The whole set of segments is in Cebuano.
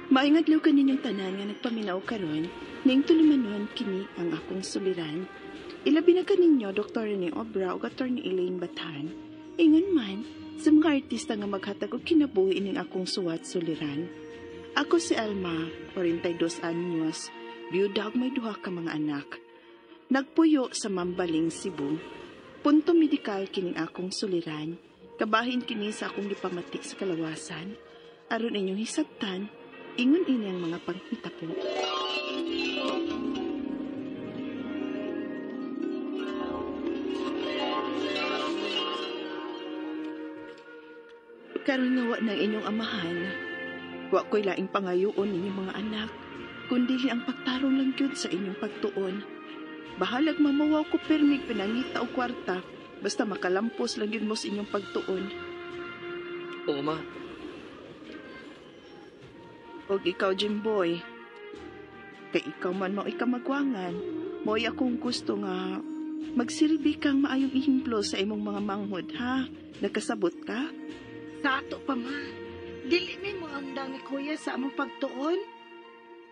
Maayong adlaw kaninyong tanan nga nagpaminaw karon, ning tulumanon kini ang akong suliran. Ilabi na kaninyo Dr. Rene Obra ug Attorney Elaine Bathan. Ingon man sa mga artista nga maghatag og kinabuhi ining akong suwat suliran. Ako si Alma, 42 anyos, biyuda ug may duha ka mga anak. Nagpuyo sa Mambaling, Cebu. Punto medikal kining akong suliran. Kabahin kini sa akong gipamati sa kalawasan. Aron inyong hisabtan, ingon ini ang mga panghitabo. Karon nga wa ng inyong amahan, wa ko'y laing pangayoon ninyong mga anak, kundili ang pagtarong lang gyud sa inyong pagtuon. Bahalag mamawaw ko permig pinangita o kwarta, basta makalampos lang gyud mo sa inyong pagtuon. Oo, ma. Og ikaw, Jimboy, kay ikaw man mao'y kamagwangan, mao'y akong gusto nga magsilbi kang maayong ehemplo sa imong mga manghod, ha? Nakasabot ka? Sa ato pa, ma. Dili mi mo andang ni Kuya sa among pagtuon.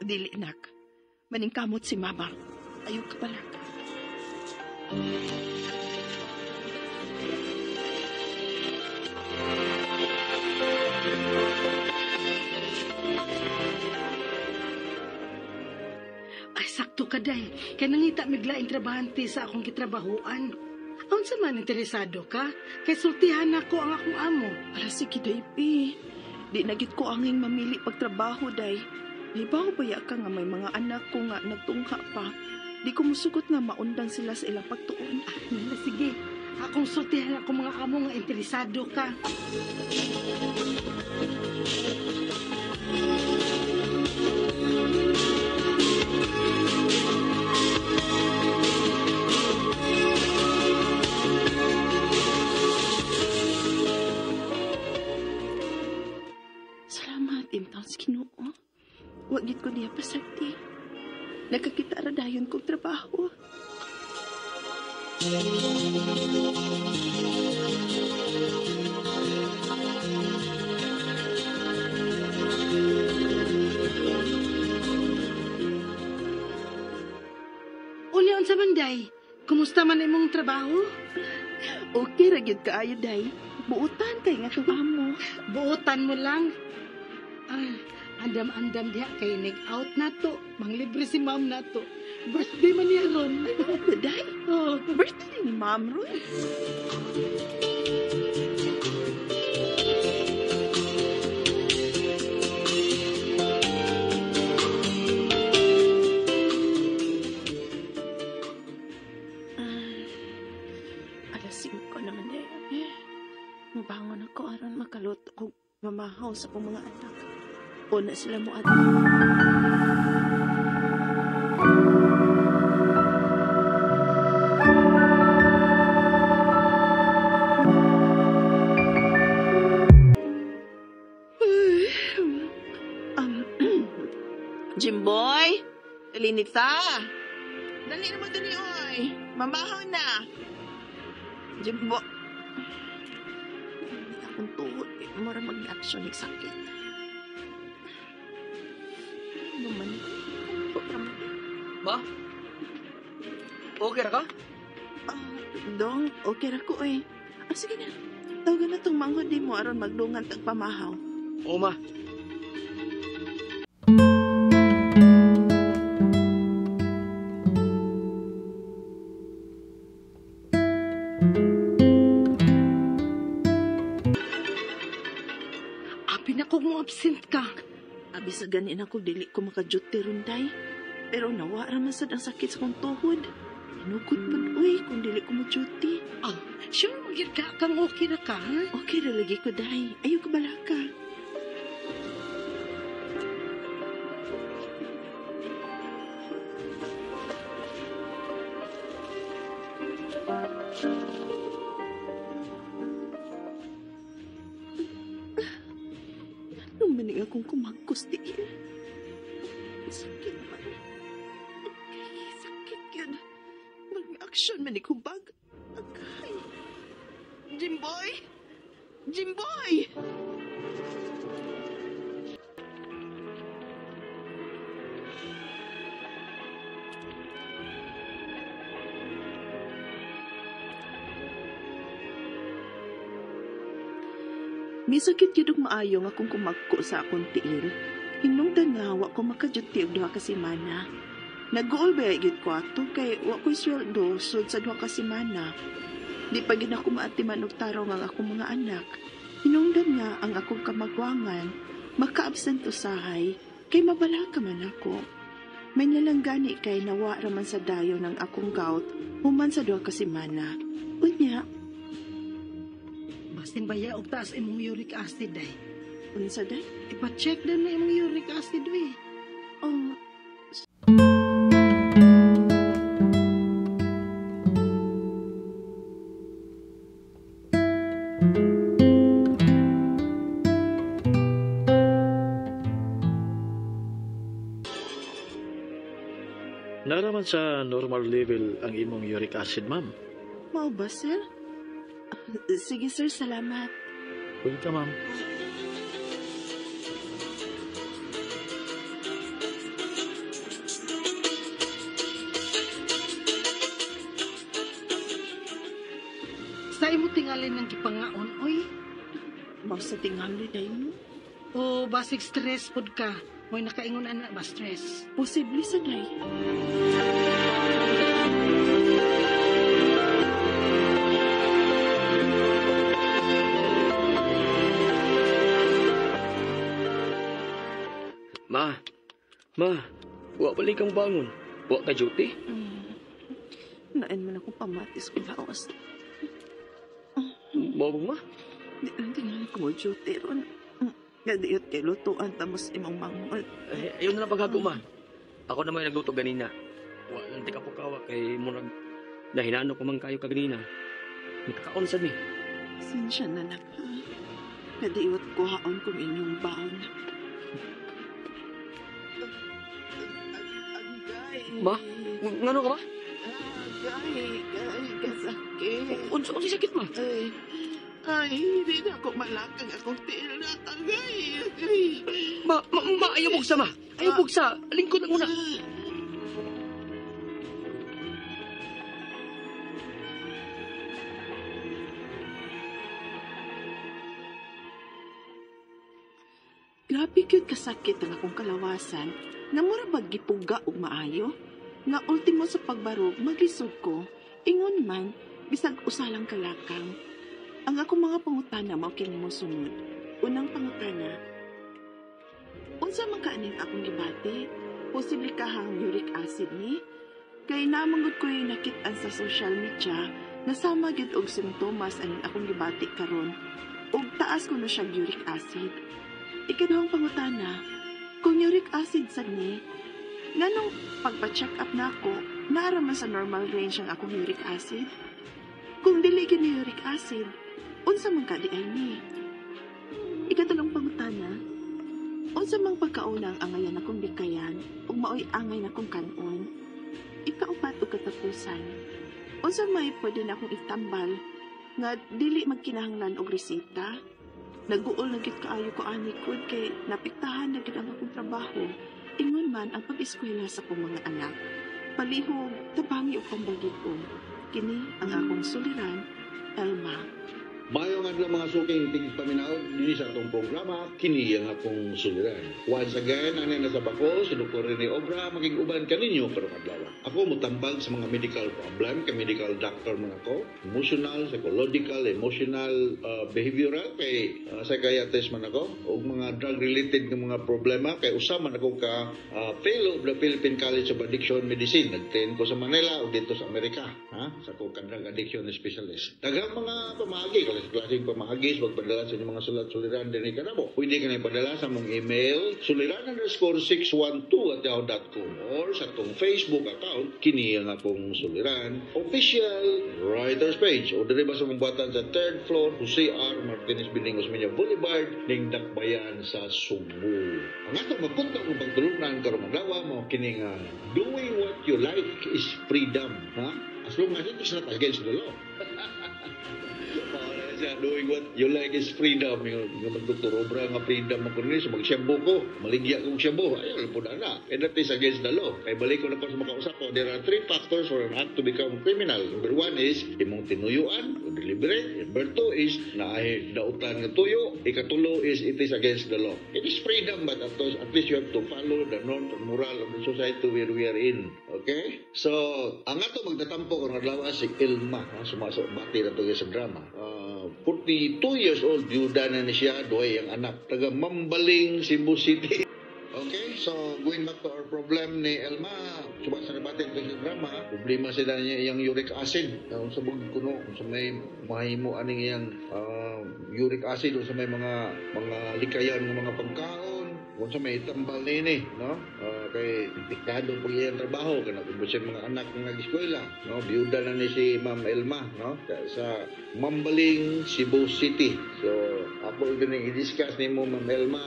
Dili, nak. Maningkamot si Mama. Ayaw ka pala. Ay, sakto ka, day. Kaya nangita miglaing trabahante sa akong kitrabahuan. Unsa man interesado ka? Kay sultihan nako ang akong amo. Ala, sige, day, pi. Di na gid ko anging mamili pagtrabaho, day. Nahibaw baya ka nga may mga anak ko nga nagtungha pa. Di ko musugot nga maundang sila sa ilang pagtuon. Ah, sige. Akong sultihan akong mga amo nga interesado ka. Salamat, imtaon sa Ginoo. Wa gid ko niya pasagdi. Nakakita ra dayon kong trabaho. Unya unsa man, day? Kumusta man imong trabaho? Okay ra gyud kaayo, day. Buotan kay nga kang amo. Buotan mo lang. Ah, andam-andam diha kay nig out na to. Manglibre si ma'am na to. Birthday man niya ron. Ano, day? Oh. Birthday ni ma'am ron. Ah, 5 naman day. Mabangon ako aron makaluto og mamahaw sa akong mga anak. Una sila mo at Jimboy, Elinita, dali na mo dali, oy. Mamahaw na. Jimbo, akong tuhod, mura mag-action sakit. Ano man? Ma? Okay ra ka? Dong, okay ra ko, eh. Ah, sige na. Tawagan na tong manghod di mo aron magdungan tag pamahaw. Oo, ma. Abi na kung mo absent ka. Abi sa ganin ako, dili ko makaduty ron, day. Pero nawa ra man sad ang sakit sa kong tuhod. Hinugod pud, uy, kung dili ko mo-duty. Ah, sure magyud ka kang okay ra ka, ha? Okay ra lagi ko, day. Ayaw ka balaka. Lumanig akong kumagkos diin. Sakit man. Ay, sakit yun. Mag-action man ikubag. Agay. Jimboy! Jimboy! Misakit gyud og maayo nga akong kumagko sa akong tiil. Hinungdan nga wa ko makadyuti og 2 ka semana. Nag-uol ba gyud ko ato kay wa ko'y sweldo sud sa 2 ka semana. Di pa gyud ako maatiman og tarong ang akong mga anak. Hinungdan nga ang akong kamagwangan maka-absent usahay kay mabalaka man ako. May nalang gani kay nawa raman sa dayon ang akong gout human sa 2 ka semana. Unya, Basin baya og taas imong uric acid day. Unsa day? Ipa-check din na imong uric acid we. Oh. Naraman sa normal level ang imong uric acid, ma'am. Mao ba, sir? Sige, sir, salamat. Welcome, ma'am. Sa imo tingali ng gipangaon, oy. Mao sa tingali day mo. O basig stress pod ka. Mo'y nakaingon ana ba stress? Posible sa day. Ma, ma, wa balik kang bangon. Wa ka duty? Nain man akong pamatis kong laos. Mao ma? Di lang tingali ko mo duty ron. Gadiot kay lutuan tamos imong manghod. Ay, ayaw na lang paghago, ma. Ako naman yung nagluto ganina. Wa lang di ka pukawa kay murag nahinano ko man kayo kaganina. Nakakaon sad mi. Sensya na nak ha. Kadiot ko haon kung inyong baon. Agay. Ma? Ngano ka ba? Agay, agay, kasakit. Unsa unsa sakit ma? Ay, ay, hindi na ako malakang akong tiil na. Agay, agay. Ma, ma, ma, ayaw bugsa ma. Ayaw bugsa. Lingkod lang una. Grabe gyud kasakit ang akong kalawasan nga mura bag gipuga og maayo. Nga ultimo sa pagbarog maglisod ko. Ingon man bisag usa lang kalakang. Ang akong mga pangutana mao kini mosunod. Unang pangutana, unsa man kaaning akong gibati? Posible ka hang uric acid ni? Kay namanggod ko'y nakit-an sa social media nga sama gyud og simptomas aning akong gibati karon. Ug taas kuno siya uric acid. Ikaduhang pangutana, kung uric acid sad ni, nganong pagpa-check up na ako, naara man sa normal range ang akong uric acid? Kung dili gyud ni uric acid, unsa man ka di ay ni? Ikatulong pangutana, unsa mang pagkauna ang angayan akong bikayan ug maoy angay na akong kanon? Ikaupat ug katapusan, unsa may pwede na akong itambal nga dili magkinahanglan og reseta? Naguol na gyud kaayo ko ani kod kay napiktahan na gyud ang akong trabaho. Ingon man ang pag-eskwela sa akong mga anak. Palihog, tabangi og pambagig-on. Kini ang akong suliran, Elma. Maayong adlaw mga suking tigpaminaw dinhi sa atong programa kini ang akong suliran. Once again, ani nasa bako si Dr. Rene Obra makig-uban kaninyo karong adlaw. Ako motambag sa mga medical problem, kay medical doctor man ako, emotional, psychological, emotional, behavioral kay psychiatrist man ako, ug mga drug related nga mga problema kay usa man ako ka fellow of the Philippine College of Addiction Medicine. Nag-train ko sa Manila ug dito sa Amerika, ha? Sa ko ka drug addiction specialist. Daghang mga pamaagi, klaseng pamaagi sa pagpadala sa inyong mga sulat-suliran dinhi kanamo. Pwede ka na ipadala sa mong email suliran_612@yahoo.com or sa atong Facebook account kini ang akong suliran official writers page o diri ba sa mong buhatan sa 3rd floor Jose R. Martinez Building, Osmeña Boulevard ning Dakbayan sa Sugbo. Ang atong magpunta kung pagtulunan karong adlaw mo kini nga doing what you like is freedom, ha? As long as it is not against the law. siya, "Doing what you like is freedom." Yung Dr. Obra nga freedom ako ni, so magsyambo ko, maligya kong syambo, ayaw po na. And that is against the law. Kay balik ko na ko sa makausap ko, there are three factors for an act to become criminal. Number one is, imong tinuyuan o deliberate. Number two is, naay dautan nga tuyo. Ikatulo is, it is against the law. It is freedom, but at least you have to follow the norms and moral of the society where we are in. Okay? So, ang ato magtatampo kung adlaw si Elma, ha, sumasok bati na to sa drama. 42 years old, byuda na ni siya, duhay ang anak. Taga Mambaling, Cebu City. Okay, so going back to our problem ni Elma, suba sa nabati ito sa drama, problema sila niya iyang uric acid. Sa bug kuno, sa may mahimo aning iyang uric acid o sa may mga likayan ng mga pagkaon, kung sa may tambal nini, no? Kay pikado po iyang trabaho, kana kung siya mga anak nga nag-eskwela, no? Biyuda na ni si Ma'am Elma, no? Sa Mambaling, Cebu City. So, ako ito ning i-discuss nimo, Ma'am Elma,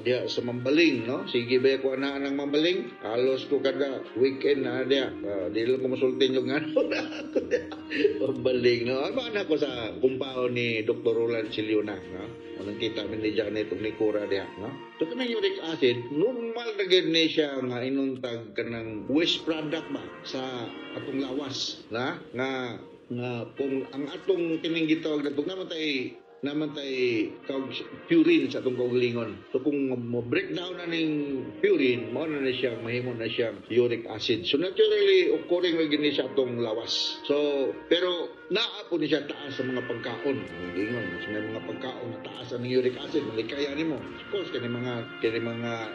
diha sa Mambaling, no? Sige ba ko ana ng Mambaling? Halos ko kada weekend na diha. Di lang ko masultin yung ano na ako diha. Mambaling, no? Ano anak ko sa kumpao ni Dr. Roland Siliona, no? Anong kita min ni Janet ug ni Cora diha, no? So kanang uric acid, normal na gyud ni siya nga inuntag kanang waste product ba sa atong lawas, na nga nga kung ang atong kining gitawag natong naman tay kag purine sa atong kaugalingon. So kung mo breakdown na ning purine, mao na siya mahimo na siyang uric acid. So naturally occurring ra gyud ni siya atong lawas. So pero naa po ni siya taas sa mga pagkaon. Ang ingon, sa may mga pagkaon na taas ang uric acid, malikaya nimo. Of course kani mga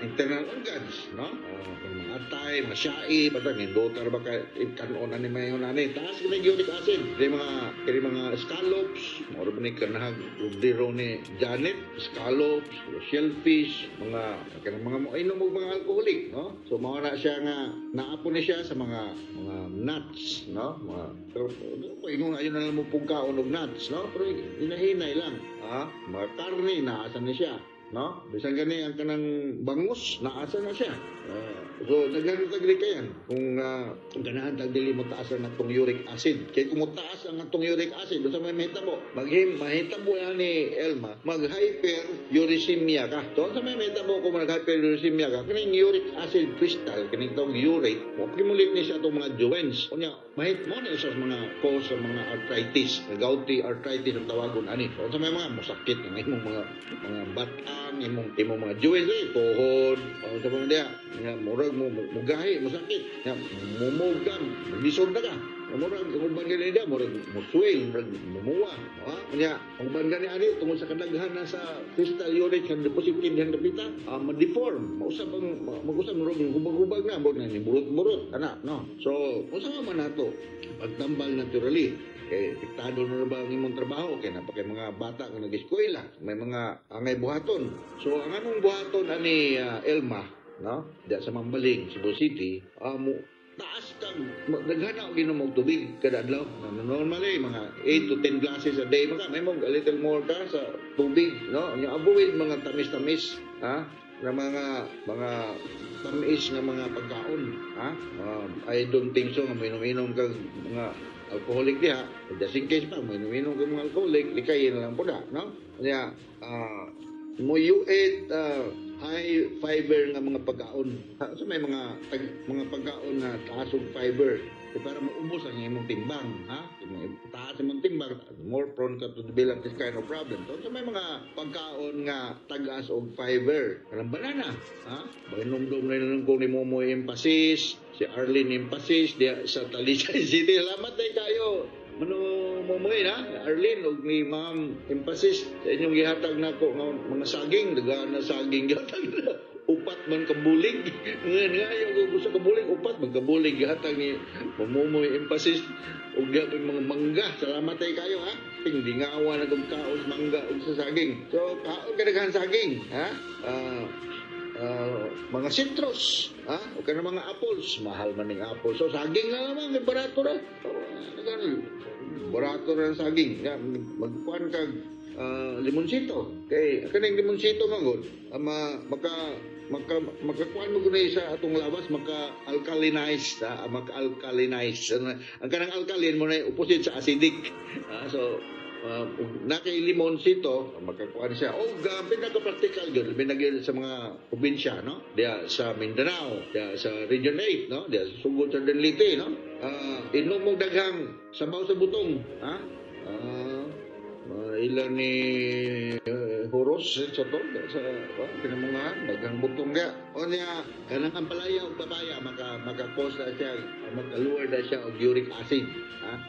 internal organs, no? Kani mga atay, mga syai, basta nindotar ba ka kanon ani mayon ani taas kani uric acid. Kani mga scallops, mao ra ni kanahag rudero ni Janet, scallops, shellfish, mga kanang mga mo inom og mga alcoholic, no? So mao na siya nga naa po ni siya sa mga nuts, no? Mga pero ko ingon ayon na lang mo pugkaon og nuts, no? Pero hinahinay lang, ha? Mga karne naasa ni siya, no? Bisan gani ang kanang bangus naasa na siya. So daghan tag kayan kung ganahan tag dili mo taas ang atong uric acid. Kay kung motaas ang atong uric acid, unsa may mahitabo? Maghim mahitabo yan ni Elma, mag hyperuricemia ka. So unsa may mahitabo kung mag hyperuricemia ka? Kaning uric acid crystal, kaning tawag urate, mo accumulate ni siya atong mga joints. Unya mahit mo na isa sa mga cause sa mga arthritis, gouty arthritis ang tawagon ani. So unsa may mga mosakit ang imong mga batang, imong mga joints, eh, tuhod, o sa mga diya, nga murag mo mugahi, mosakit, nga mumugam, maglisod na ka. Murag ang uban gani diya, murag mo-swell, murag mumuwa, ha? Unya, ang uban gani ani tungod sa kadaghan na sa crystal uric nga deposit dihang dapita, ma-deform, mausab ang mag-usab murag hubag-hubag na, murag na ni burot-burot ana, no? So, unsa man nato pagtambal naturally? Kay epektado na ba ang imong trabaho kay naa pa kay mga bata nga nag-eskwela, may mga angay buhaton. So ang among buhaton ani, Elma, no, diya sa Mambaling, Cebu City, mo taas kang daghan na og inom og tubig kada adlaw. Normally mga 8 to 10 glasses a day maka may mo a little more ka sa tubig, no? Nya avoid mga tamis-tamis, ha, na mga tamis nga mga pagkaon, ha. I don't think so nga mainom-inom kag mga alcoholic diha. Just in case pa mainom-inom kag mga alcoholic, likayin na lang po na, no? Nya mo you eat high fiber nga mga pagkaon. So may mga pagkaon na taas og fiber eh, para maubos ang imong timbang, ha? Kung taas imong timbang, more prone ka to develop this kind of problem. So may mga pagkaon nga tagas og fiber, kanang banana, ha? Bahinumdum na lang ko ni Momoy Emphasis, si Arlene Emphasis diya sa Talisay City. Salamat day kayo. Mano Momoy ha, Arlene ug ni Ma'am Emphasis sa inyong gihatag nako nga mga saging, daghan na saging gihatag na. Upat man kabulig. Nga nga yung gusto kabulig, upat man kabulig gihatag ni Momoy Emphasis ug diha pa mga mangga. Salamat tay kayo ha. Tingdingawa na kog kaon mangga ug sa saging. So kaon kadaghan saging ha. Mga citrus, ha? O kana mga apples, mahal man ning apple. So saging na naman, may barato ra. So, daghan barato ra ang saging. Ya, magkuan kag limonsito. Kay kaning limonsito man gud, ma, maka maka makakuan mo gud sa atong lawas, maka alkalinize, ha? Maka alkalinize. Ang kanang alkaline mo na opposite sa acidic. Ah, so Ug na kay limonsito, makakuan siya. O ang pinaka-practical gyud, labi na gyud sa mga probinsya, no? Diya sa Mindanao, diya sa Region 8, no? Diya sa Sugod sa Leyte, no? Inom mong daghang sabaw sa butong, ha? Ilan ni Horos sa to sa pinamungahan, daghang butong ga. O niya, kanang ampalaya ug papaya maka cause na siya, maka-lower na siya og uric acid, ha?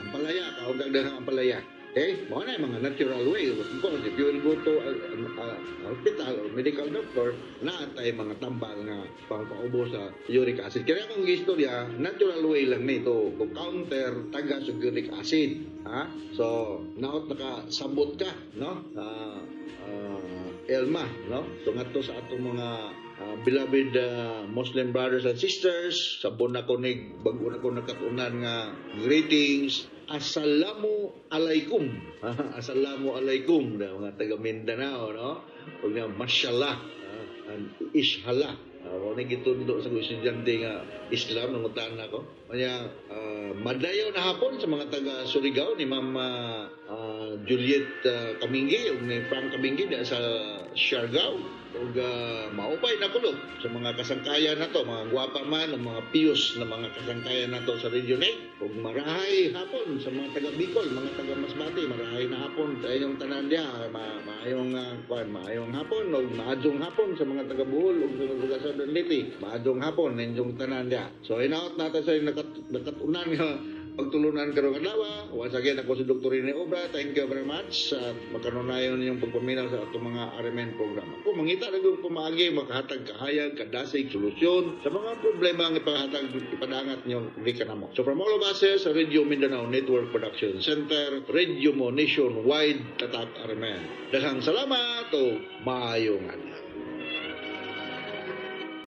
Ampalaya ka og daghang ampalaya. Okay? Mao na yung mga natural way. Of course, if you will go to a hospital or medical doctor, naa tay mga tambal nga pangpaubo sa uric acid. Kaya akong gistorya, natural way lang nito to counter tagas sa uric acid. Ha? So, naot nakasabot ka, no? Elma, no? So, ngadto sa atong mga beloved Muslim brothers and sisters, sabon na ko nig bago na ko nakatunan nga greetings. Assalamu alaikum. Assalamu alaikum na mga taga Mindanao, no? Ug nga mashallah, and ishala. Mo ni gitundo sa kong estudyante nga Islam nangutan nako. Kanya madayaw na hapon sa mga taga Surigao ni Ma'am Juliet Kaminggi ug ni Frank Kaminggi diya sa Siargao ug maupay na kulo sa mga kasangkayan nato, mga gwapa man o mga piyos na mga kasangkayan nato sa Region 8, ug marahay hapon sa mga taga Bicol, mga taga Masbate, marahay na hapon sa inyong tanan diha, maayong kuan, maayong hapon ug maadjong hapon sa mga taga Bohol ug sa mga taga Southern Leyte, maadjong hapon ninyong tanan diha. So inaot nato sa nakatunan nga pagtulunan karong adlaw. Once again, ako si Dr. Rene Obra. Thank you very much sa makanunayon ninyong pagpaminaw sa atong mga RMN programa. Kung mangita na kong pamaagi, makahatag kahayag, kadasig, solusyon sa mga problema ang ipahatag, ipadangat niyo di ka namo. So from all of us here sa Radio Mindanao Network Production Center, Radio Mo Nationwide, Tatak RMN. Daghang salamat o maayong adlaw.